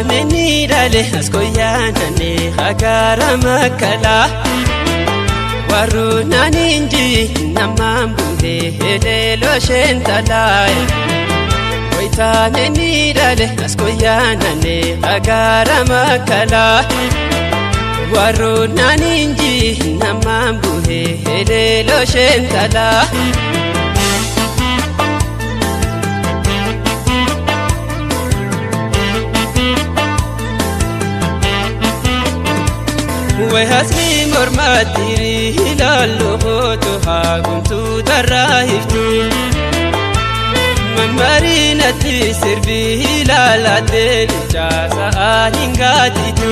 Wayitaaneni dhale askoyaanane hagara makala Warunaaninji namaan buhe heleeloo sheentalaaye Wayitaaneni dhale askoyaanane hagara makala Warunaaninji namaan buhe heleeloo sheentalaa. Wayhasni mormaatiri ilaallu hootu haagumtuu tarraa hiftu. Mammarinatti sirbi ilaalattee bilchaasaa hin gaatitu.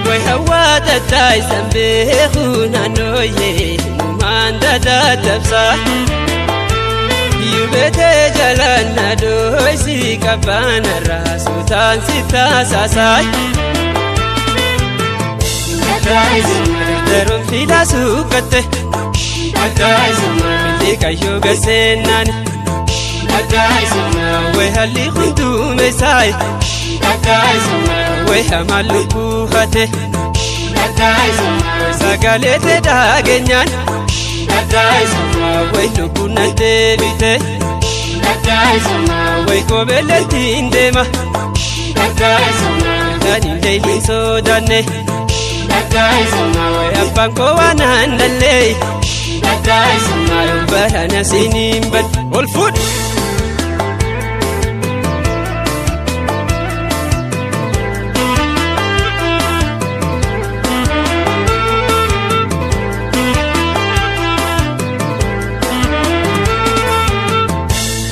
Way hawaa tattaayisan beeku naannooyee numaan dadadabsa. Yubeetee jalaan na dooysi qabbaanarraa suutaan si taasaasaay. Daruun fiilaa suuqatte Billi kayyoo gaseenaan Way halli hundumeessaay Way hamaan lubbuu hate Way sagalee ta'e dhageenyaan Way lubbuun na deebite Way kobeellettiin deema Daniin leeyliin sodaanne. Way abbaan koo waan aanallee Barana siniin bad ol fuudhu.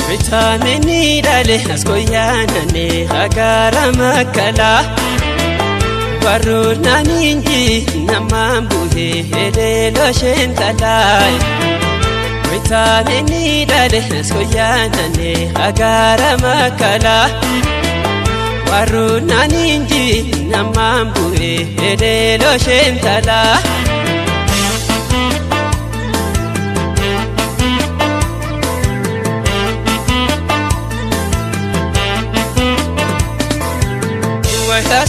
Bitaaneni dhale askoyaanane hagara makalaa. Warroonaaninji namaan buhe heleeloo sheentalaay. Wayitaaneni dhale askoyaanane hagara makalaa. Warroonaaninji namaan buhe heleeloo sheentalaa.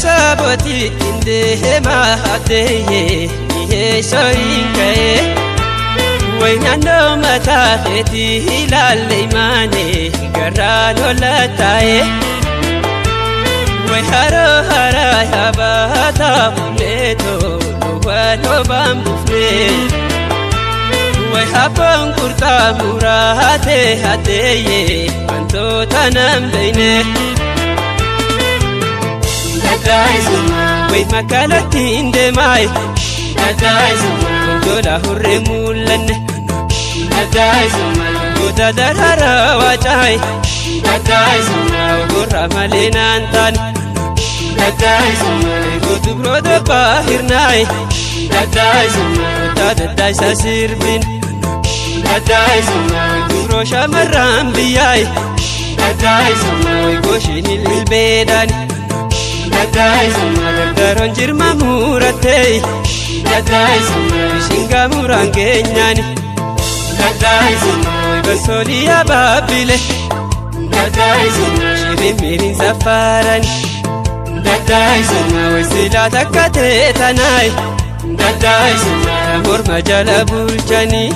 Saaboti indeema adeeye miheessoo hin ka'e. Way naannoo mataa keetii ilaalle imaane garaan ola taa'e. Way haroo haraa yaabataa fuuleetoo luwwan obaan buufne. Way habboon qurxaa muraatee adeeye wantoota nan beekne. Way magaalattiin deemaay Gondola hurree mul'anne Goota daraaraa waacaay Gorra malee naan taane Gootu biroota baahirnaay Goota daddaayisa sirbin Dubroo shamarraan biyyaay Gooshiin ilbeedhaan Daroon jirma murattee Bishingaa muraan keenyaan Basoolii abaabile Shirimiriin safaaraan Silaa takka teetanaay Morma jala bulchanii.